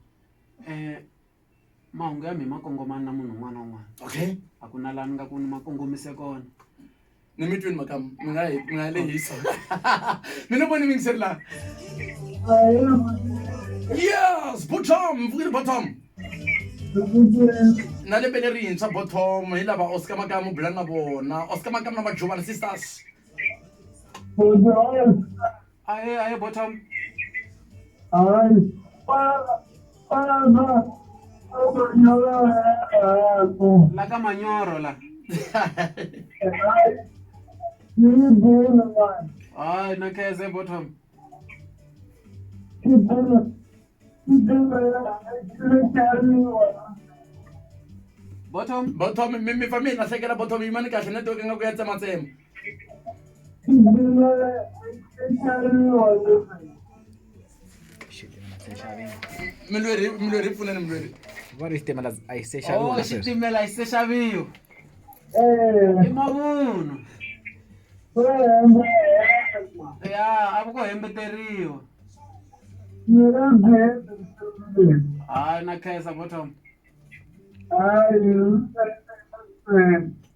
Mahungu ya mina ma kongomana na munhu un'wana na un'wana. Okay. A ku na laha ni nga ku ni ma kongomise kona. Ni mi twini makamu mi nga mi nga lehisa. Mina voni mi yingiseri laha. Yes, bottom, pfukile bottom. Na lembe lerintshwa bottom hi lava Oscar Makamu bula na vona. Oscar Makamu na Majovana sisters. Ahe, ahe bottom. La ka manyoro la. Hayi na khensa bottom. Bottom. Bottom mi mi fa mi lahlekela bottom yimani kahle network ingaku ya tsematsema. Mulweri mulweri pfuneni mulweri. Va ri xitimela a yi se xaviwa Oh, na sweswi. xitimela a xi se xaviwa. I mavunwa. Ya, a ku ko hembeteriwa. Hayi na khensa bottom.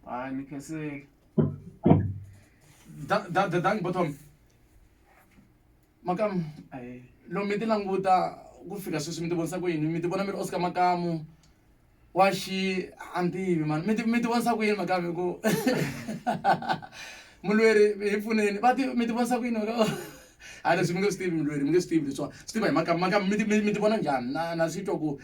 Hayi ni khensile. Da da da dank bottom. Makamu Ahe. loko mi ti languta ku fika sweswi mi ti vonisa ku yini mi ti vona mi ri Oscar Makamu wa xi a ni tivi mani mi ti mi ti vonisa ku yini Makamu hi ku mulweri hi pfuneni va ti mi ti vonisa ku yini Makamu hayi leswi mi nge swi tivi mulweri mi nge swi tivi leswiwa swi tiva hi Makamu Makamu mi ti mi ti vona njhani na na swi twa ku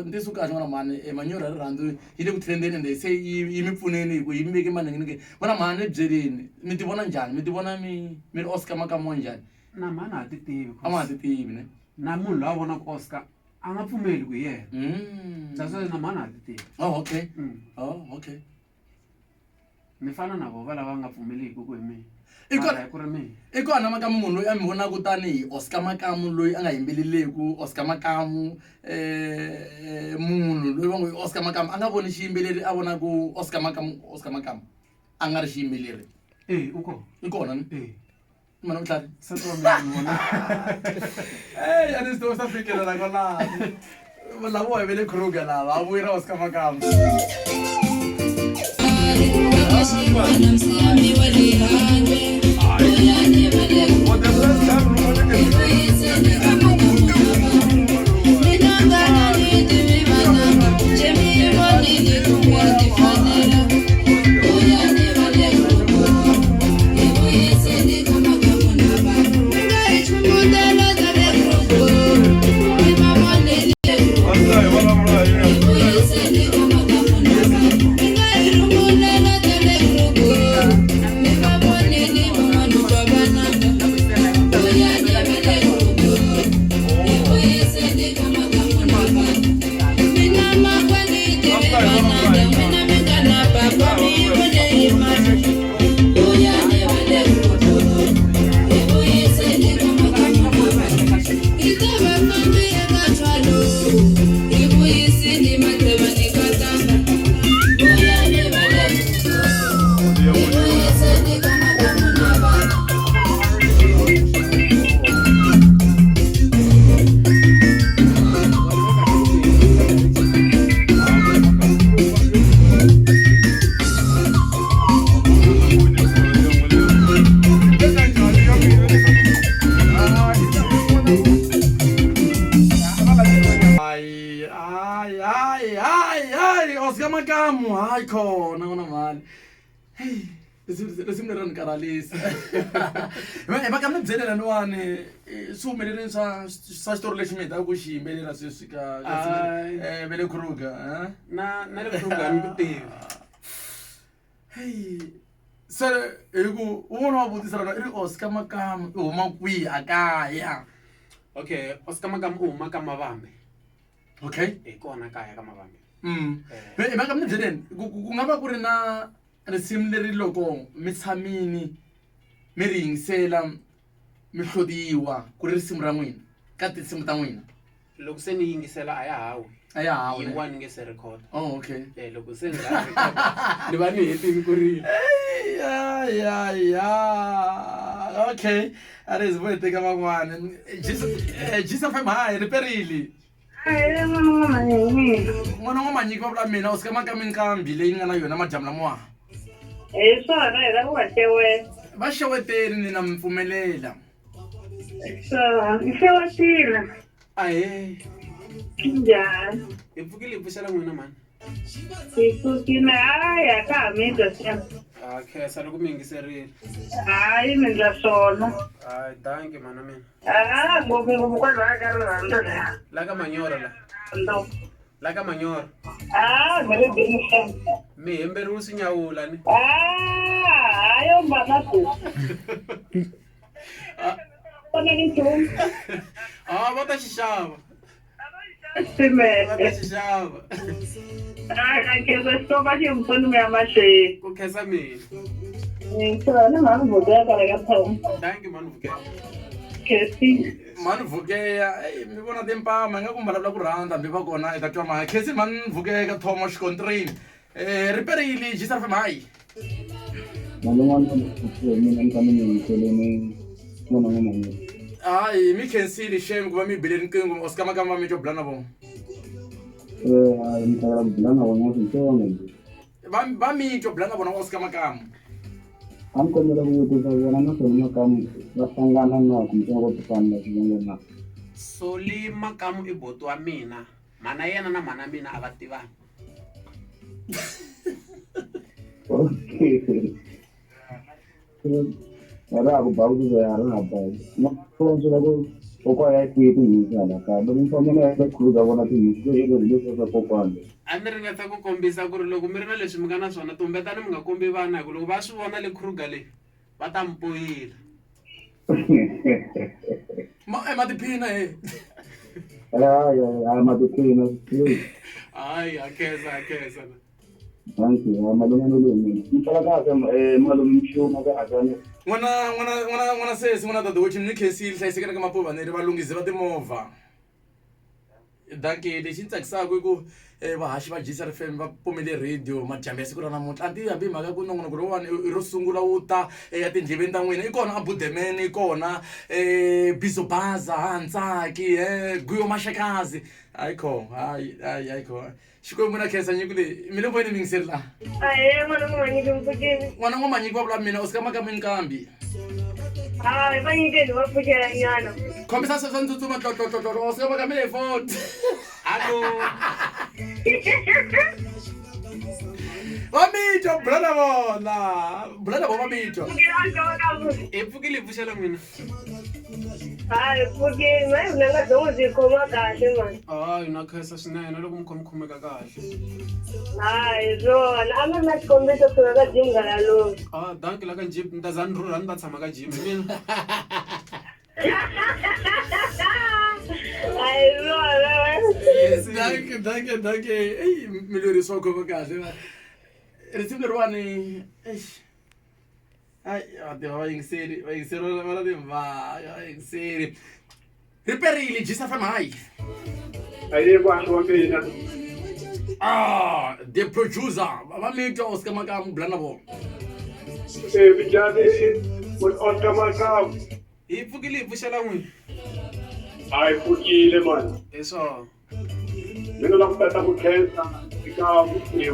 ntiyiso kahle n'wana mhani manyoro ya rirhandzu yi le ku trendeni ende se yi yi mi pfuneni hi ku yi mi veke maninginingini n'wana mhani ni byeleni mi ti vona njhani mi ti vona mi mi ri Oscar Makamu wa njhani Na mhani a ha ti tivi. A ma ha ti tivi ne Na munhu loyi a vonaka Oscar a nga pfumeli ku hi yena. That's why na mhani a ha ti tivi. Oh okay. Oh okay. Ni fana na voho va lava nga pfumeliki ku hi mina. I kona- Mara hi ku ri mina. I kona Makamu munhu loyi a mi vonaka tanihi Oscar Makamu loyi a nga yimbeleleku Oscar Makamu munhu loyi va ngo i Oscar Makamu a nga voni xiyimbeleri a vonaku Oscar Makamu Oscar Makamu a nga ri xiyimbeleri. E u kona. I kona ni? E. Mana vutlhari. Nsati wa mina ni vona. Ey a ni swi tiva swi ta fikelela kwalano. Lavo hi ve le Kruger lava a vuyi ra Oscar Makamu. Hayi hayi hayi hayi hayi Oscar Makamu hayi khona n'wana mhani. Hey risimu leri ra ni karhalisa. Hi mhaka mi byele laniwani swi humelerile swa swa xitori lexi mi hetaka ku xi yimbelela sweswi ka Hayi. ve le Kruger eh? Na na le Kruger a ni ku tivi. Hey se hi ku un'wana wa vutisa lana i ri Oscar Makamu i huma kwihi a kaya? Okay, Oscar Makamu u huma ka Mavambe. Okay. Hi kona kaya ka Mavambe. Hi mhaka mi ni byeleni ku nga va ku ri na risimu leri loko mi tshamini mi ri yingisela mi hlodiwa ku ri risimu ra n'wina ka tinsimu ta n'wina. Loko se ni yingisela a ya ha wi. A ya ha wi. Yin'wana ni nge se record. Oh okay. Eh loko se ni la record ni va ni hetini ku rila. Ya ya ya. Okay. A ri vo hi teka van'wana. Jesus FM hi riperile. N'wana wa Manyiki va vula mina u sika maka minkambi leyi ni nga na yona madyambu lamawa. Hi swona hi lava ku va xeweta. Va xeweteni ni na mi pfumelela. Swona ni xewetile. Ahee. Njhani? Hi pfukile hi pfuxela n'wina mhani. Hi pfukile hayi a ka ha mi twa xem. Ha khensa loko mi yingiserile. Hayi mi ndla swona. Hayi danki mhana mina. Ah ngopfungopfu kwalaha ka rirhandzu la. La ka manyoro la. Ndo. La ka manyoro. Ah mi ri bini xem. Mi hemberiwe swinyawula ni. Ah hayo mbana ku. Kona ni nchumu. Ah va ta xi xava. Va ta Xitimele. xi xava. Ah khensa xitova xi mpfuni mi ya mahlweni. Ku khensa mina. Swona mhani Vukela kwala ka Tom. Danki mhani Vukela. Khesi. Mhani Vukela, eyi mi vona timpama ingaku mi vulavula ku rhandza hambi va kona hi ta twa mhani. Khesi mhani Vukela ka Thomo xikontirini. Riperile Jisa FM hayi. Hayi mi khensile shame ku va mi bile riqingho Oscar Makamba mi twa bula na vona. Va va mi twa bula na vona Oscar Makamu. A ni kombela ku vutisa vona na Solly Makamu va hlangana na kumbexana vo tifana la xivongo na? Solly Makamu i boti wa mina mhana yena na mhana mina a va tivani. Okay. Ra ha ku ba ku ya ra ha ba. Na ku kokwana ya kwihi tinhundzu hala kaya loko mi famba na yena Kruger vona tinhundzu hi leswi swa kokwana. A ni ringeta ku kombisa ku ri loko mi ri na leswi mi nga na swona tumbetani mi nga kombi vana hi ku loko va swi vona le Kruger le va ta mi poyila. Ma ma tiphina he. Hayi hayi ma tiphina. Hayi ha khensa ha khensa. Thank you. Malume ni le mina. Ni tsala kahle malume Mxuma kahle ni. N'wana n'wana n'wana n'wana sesi n'wana dadewethu ni khensile hlayisekela ka mapuvaneri valunghisi va timovha. Dankie lexi ni tsakisaka i ku vahaxi va G_C_R F_M va pfumele radio madyambu ya siku ra namuntlha a ni tivi hambi hi mhaka ku nongonoko lowuwani i ro sungula wu ta ya tindleveni ta n'wina i kona Abudemene i kona Bizo Baza Ntsaki Guyo Maxakazi hayi kho hayi hayi hayi kho Xikwembu na khensa nyiko leyi mi le ku veni mi yingiseri laha. Ahee n'wana n'wamanyiki mpfukeni. N'wana n'wamanyiki va vula mina u suka maka minkambi. Hayi va nyikeni va pfuxela nyana. Khombisa sweswo ni tsutsuma tlotlotlotlotlo u suka maka mi le foni. Hallo. Va mitwa bula na vona bula na vona va mitwa. Hi pfukile hi pfuxela n'wina. Hayi pfukeni mani vunanga byo n'wi byi khoma kahle mani. Hayi na khensa swinene loko mi kha mi khomeka kahle. Hayi swona a mi ri na xikombiso kusuka ka Jim Galaloni. Ah dankie la ka Jim ni ta za ni rhurha ni ta tshama ka Jim hi mina. Hayi swona. Dankie dankie dankie eyi milorisi wa khoma kahle risimu leriwani eish. Ai, va tiva vayingiseri vayingiseri va na timhaka vayingiseri riperile jisa fm hayi Aye vanhu wa mina. Ah, the producer va mitwa Oscar Makamu bula na vona. Eh minjhani Oscar Makamu. Hi pfukile hi pfuxela n'wina. Hayi pfukile mani. Hi swona. Mina la ku tata ku khensa eka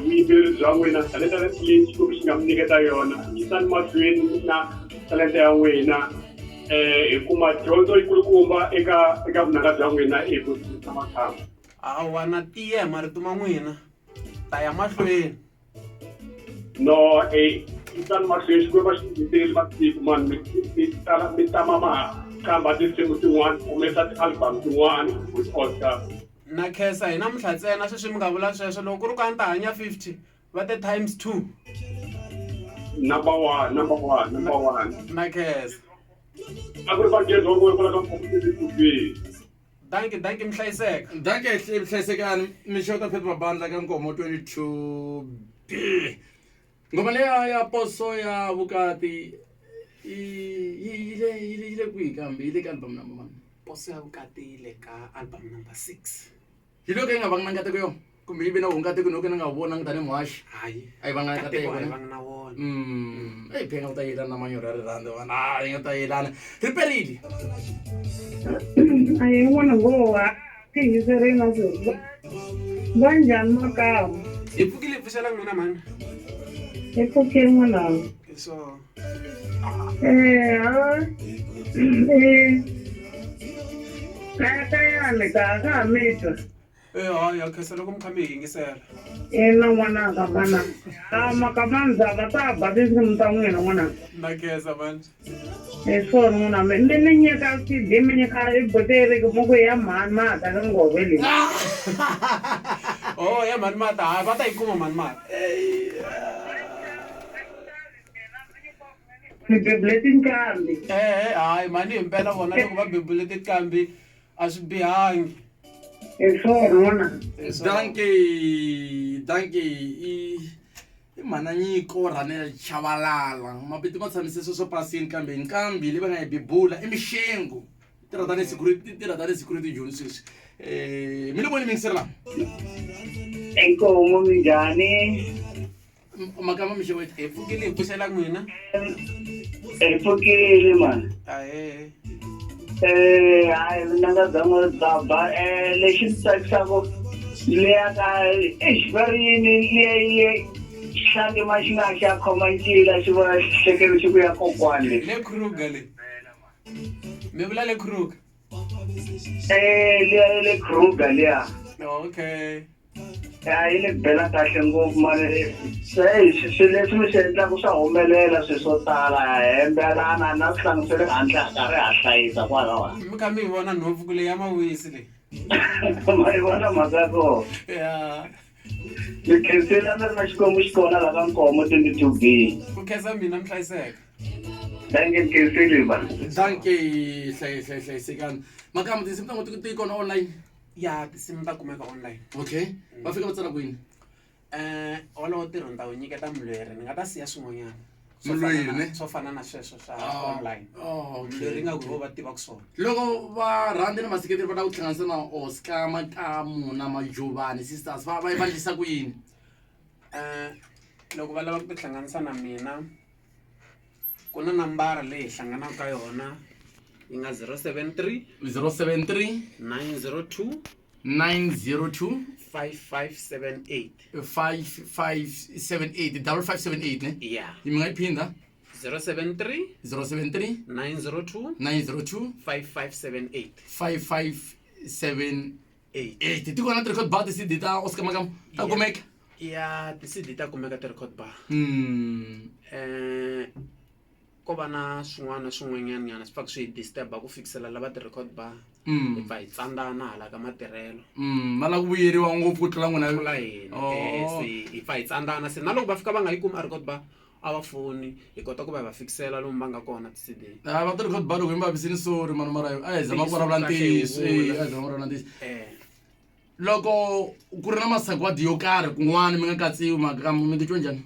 vuyimbeleri bya n'wina talenta leyi Xikwembu xi nga mi nyiketa yona yisani mahlweni na talenta ya n'wina hi kuma dyondzo yikulukumba eka eka vunanga bya n'wina eku Makamu. Hawa na tiya hi marito ma n'wina ta ya mahlweni. No e yisani mahlweni Xikwembu a xi ngeteli masiku mani mi mi tala mi tama ma qamba tinsimu tin'wana humesa ti-album tin'wana with Oscar. Na khensa hi namuntlha ntsena sweswi mi nga vula sweswo loko ku ri ku a ni ta hanya 50 va te times 2. Number one, number one, number one. Na khensa. A ku ri Vagezi wa kwala ka Mfombo Dankie dankie mi hlayiseka. Dankie hlayisekani mixo ta Phet Mabandla ka Nkomo 22 B. Ngoma leya ya poso ya vukati yi yi le yi le yi le kwihi kambe yi le ka album number one. Poso ya vukati yi le ka album number 6. Hi loko yi nga vangi na nkateko yona kumbe yi ve na wo nkateko no ka ni nga wu vonangi tanihi muhaxi. Hayi. A yi vanga na Nkateko nkateko a yi ne? vangi na wona. Eyi phe nga ku ta yelana na manyoro ya rirhandzu vana a yi nga ta yelana riperile. Ahee n'wana ngowa tiyiseri na sweswi va njhani makamu. Hi pfukile hi pfuxela n'wina mhani. Hi pfukile n'wananga. Hi swona. Ha kayakayani ka ka ha mi twa. E hayi ha khensa loko mi kha mi hi yingisela. Ina n'wananga mana a makamandzhaka ta ba tinsimu ta n'wina n'wananga. Na khensa mhani. Hi swona n'wana mi mi ni nyika CD mi nyika boteri mo ku ya mhani mata ka ngove leyi. Oh ya mhani mata hayi va ta yi kuma mhani mata. Mi bebule tinqambi. Ehe hayi mhani himpela vona loko va bebule tinqambi a swi bihangi. Hi swona n'wana. Dankie dankie i i mhana nyiko rhanela chavalala mavito ma tshamise sweswo pasini kambe nqambi leyi va nga yi bebula i mixengo tirha tanihi security tirha tanihi security joni sweswi mi le voni mi yingiseri la. Inkomu minjhani? Makama mixeweta. Hi pfukile hi pfuxela n'wina. Hi pfukile mani. Ahee. Hayi vunanga bya n'wina bya ba lexi ndzi tsakisaka leya ka exi va ri yini liya yi xantima xi nga xa khoma ncila xi vona xihlekelo xi ku ya kokwani le. Le Kruger le. Mi vula le Kruger? Liya ya le Kruger liya. Okay. Ya yi ni bela kahle ngopfu mara se swilo leswi mi swi endlaka swa humelela swilo swo tala ha hembelana na swihlangi swa le handle ha karhi ha hlayisa kwalaho. Mi kha mi yi vona nhopfu ku leyi ya mawisi leyi. Ma yi vona mhaka ya kona. Ya. Ni khensile a ni ri na Xikwembu xi kona la ka Nkomo 22 B. Ku khensa mina mi hlayiseka. Dankie ni khensile ba. Dankie hlayisekani. Makamu tinsimu ta n'wina ti kona online? Ya tinsimu ta kumeka online. Okay. Va fika va tsala kwini? Wolowo ntirho ni ta wu nyiketa mulweri ni nga ta siya swin'wanyana. Swo Mulweri, fana na- ne? Swo fana na sweswo swa Ah, online. oh, okay. Mulweri ingaku hi vo va tivaka swona. Loko va rhandzi na vaseketeri va lava ku hlanganisa na Oscar Makamu na Majovani Sisters va va va endlisa ku yini? Loko va lava ku tihlanganisa na mina ku na nambara leyi hi hlanganaka ka yona yi nga 073 073 902 902 5578. 5578 5578 ne? Yeah. Mi nga yi phinda? 073 073 902 902 5578. 5578. Ti kona ti-record bar ti-CD ta Oscar Makamu ta kumeka? Ya ti-CD ta kumeka ti-record bar. Ko va na swin'wana na swin'wanyana nyana swi pfaka swi hi disturb-a ku fikisela lava ti-record bar. Hi pfa hi tsandzana hala ka matirhelo. Va lava ku vuyeriwa ngopfu ku tlula n'wina. Tlula hina. Oh. Se hi pfa hi tsandzana se na loko va fika va nga yi kumi a record bar a va foni hi kota ku va hi va fikisela lomu va nga kona ti-CD. A va ti-record bar loko hi mi vavisini sorry mani mara a hi zama ku vulavula Ntiyiso kahle hi ntiyiso. vula. A hi zama ku vulavula ntiyiso. Loko ku ri na masagwadi yo karhi kun'wana mi nga katsiwi Makamu mi titwa njhani?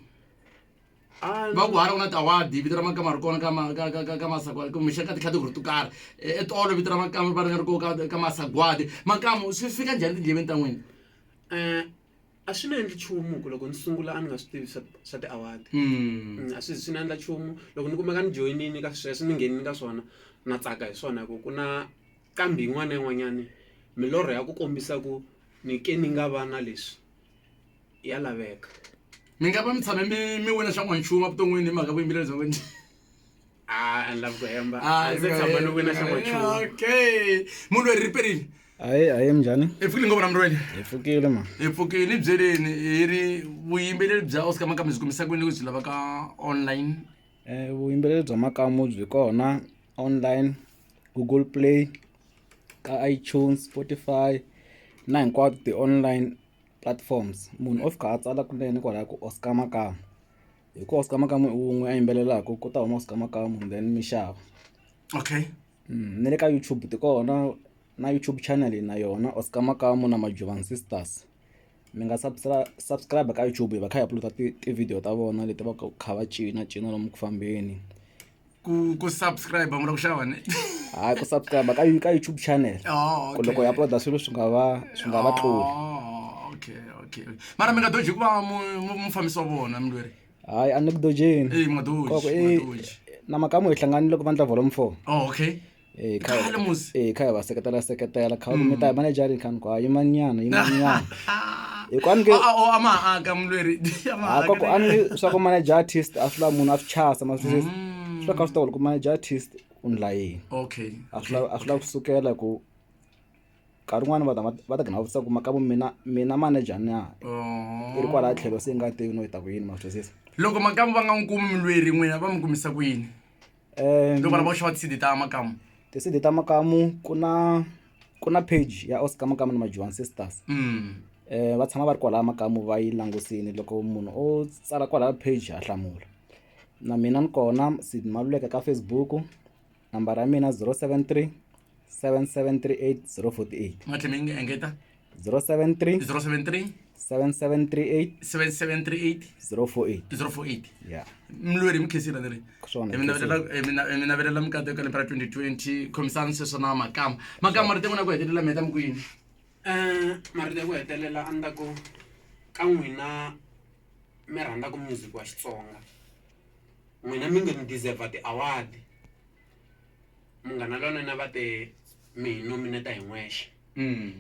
Va ku hala ku na ti-award vito ra Makamu a ri kona ka ma ka ka ka ka masagwadi kumbexana ka ti-category to karhi. Etolo vito ra Makamu va ri nga ri kona ka ka masagwadi. Makamu swi fika njhani tindleveni ta n'wina? A swi ni endli nchumu ku loko ni sungula a ni nga swi tivi swa swa ti-award. A swi zi swi ni endla nchumu loko ni kumeka ni joyinile ka sweswo ni nghenile ka swona na tsaka hi swona hi ku ku na nqambi yin'wana na yin'wanyani milorho ya ku kombisa ku ni ke ni nga va na leswi ya laveka. Mi nga va mi tshame mi mi wina xa n'wanchumu evuton'wini hi mhaka vuyimbeleri bya n'wina? A ni lavi ku hemba. A ndzi tshama ni wina xa n'wanchumu. Okay. Munhu loyi ri perile. Hayi hayi minjhani? Hi pfukile ngopfu na Mrwele. Hi pfukile ma. Hi pfukile ni byeleni hi ri vuyimbeleri bya Oscar Makamu byi kumisa kwini loko byi lava ka online? Vuyimbeleri bya Makamu byi kona online Google Play ka iTunes, Spotify na hinkwato ti-online platforms. Munhu o fika a tsala kunene kwalaya ku Oscar Makamu hi ku Oscar Makamu i wun'we a yimbelelaka ku ta huma Oscar Makamu then mi xava. Okay. Na le ka YouTube ti kona na YouTube channel hi na yona Oscar Makamu na Majuvan Sisters. Mi nga subscribe ka YouTube hi va kha hi upload ti-video ta vona leti va kha va cinacina lomu ku fambeni. Ku ku subscribe mi la ku xava ne? Hayi ku subscribe ka ka YouTube channel. Oh, Ku loko hi upload swilo swi nga va swi nga va tluli. Oh, okay, okay. Mara mi nga doji ku va mufambisi wa vona Mlweri? Hayi a ni ku dojeni. Eh, mi nga doji, Koko, mi nga eh, doji. na Makamu hi hlanganile loko va endla volume 4. Oh, okay. Eh, kha Khale musi. eh kha hi va seketela seketela kha mi ta hi manager kha ni ku ha yimanyana yimanyana. Hi ku a ni nge A a ma aka Mlweri. A ma ha aka. koko a ni swa ku manager artist a swi lava munhu a swi chasa ma swi twisisa. Swi lava kha swi tiva ku loko manager artist u ndla yini. Okay. A swi lava a swi lava kusukela ku nkarhi wun'wani va ta va ta gina va vutisa ku Makamu mina mina manager na Oh. i ri kwalaya tlhelo se yi nga tivi no yi ta ku yini ma swi twisisa. Loko Makamu va nga n'wi kumi Mlweri n'wina va mi kumisa ku yini? Loko va lava ku xava ti-CD ta Makamu. Ti-CD ta Makamu ku na ku na page ya Oscar Makamu na Majuvan Sisters. Va tshama va ri kwalaya Makamu va yi langusini loko munhu o tsala kwalaya page ha hlamula. Na mina ni kona Sydney Maluleke ka Facebook nambara ya mina 073 7738 048. Mi nga tlhela mi engeta? 073 073 7738 7738 048. 048. Yeah. Mlweri mi khensile ni ri. Swona, Hi mi navelela hi mi na- hi mi navelela mikateko ka lembe ra 2020 khomisani sweswo na Makamu. Makamu marito ya n'wina ya ku hetelela mi heta mi ku yini? Marito ya ku hetelela a ni ta ku ka n'wina mi rhandzaka music wa Xitsonga n'wina mi nge ni deserve ti-award Munghana Lonene va te mi hi nominate hi n'wexe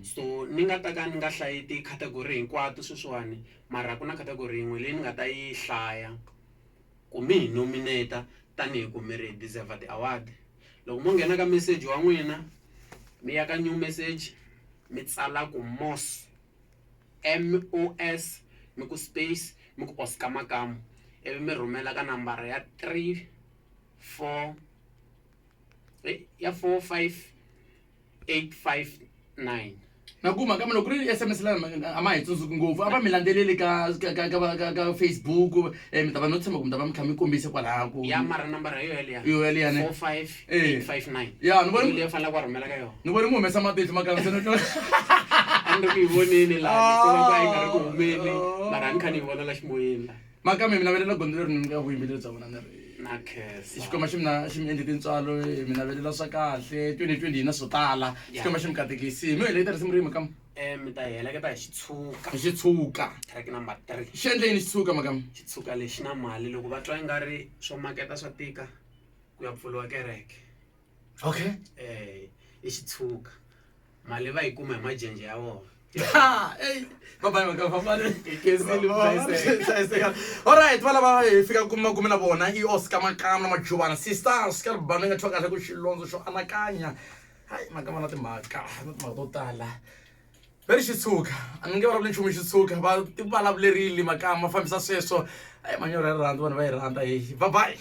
so ni nga ta ka ni nga hlayi ti-category hinkwato sweswiwani mara ku na category yin'we leyi ni nga ta yi hlaya ku mi hi nominate tanihi ku mi ri hi deserve ti-award loko mo nghena ka meseji wa n'wina mi ya ka new message mi tsala ku M_O_S M_O_S mi ku space mi ku Oscar Makamu ivi mi rhumela ka nambara ya 3 4 ya 4 5 8 5 9 Na kuma kambe loko ku ri SMS la a ma hi tsundzuki ngopfu a va mi landzeleli ka ka ka ka ka ka Facebook mi ta va no tshemba ku mi ta va mi kha mi kombisa kwalaya ku ya mara nambara yo yeliya Yo yeliya ne? 4 5 Eh. 8 5 9 Ya, ni vone- leyi faneleke va rhumela ka yona ni vone mi humesa matihlo Makamu se ni twa a ni ri ku yi voneni laha ko va ka yi nga ri ku humeni mara a ni kha ni yi vona la ximoyeni la. Makame mi navelela gondzo leri ni ka vuyimbeleri bya vona ni ri Na khensa. Xikwembu xi mina xi mi endle tintswalo mi navelela swa kahle 2020 yi na swo tala. Xikwembu xi mi katekisi. Mi heleketa risimu rin'we makam. Mi ta hi heleketa hi Xitshuka. Hi Xitshuka. Track number 3. Xi endle yini Xitshuka makam? Xitshuka lexi na mali loko va twa ingari swo maketa swa tika ku ya pfuriwa kereke. Okay. I Xitshuka. Mali va yi kuma hi majenje ya vona. Ha, ey, bye bye makam, bye bye. Khensile, hlayiseka. Alright, va lava hi fika kuma kume na vona i Oscar Makamu na Majuvana Sisters ka ribano yi nga thyiwa kahle ku xilondzo xo anakanya. Hayi Makamu na timhaka, na timhaka to tala. Va ri Xitshuka, a ni nge vulavuli nchumu hi Xitshuka, va ti vulavulerile Makamu va fambisa sweswo. Hayi manyoro ya rirhandzu vanhu va yi rhandza heyi. Bye bye.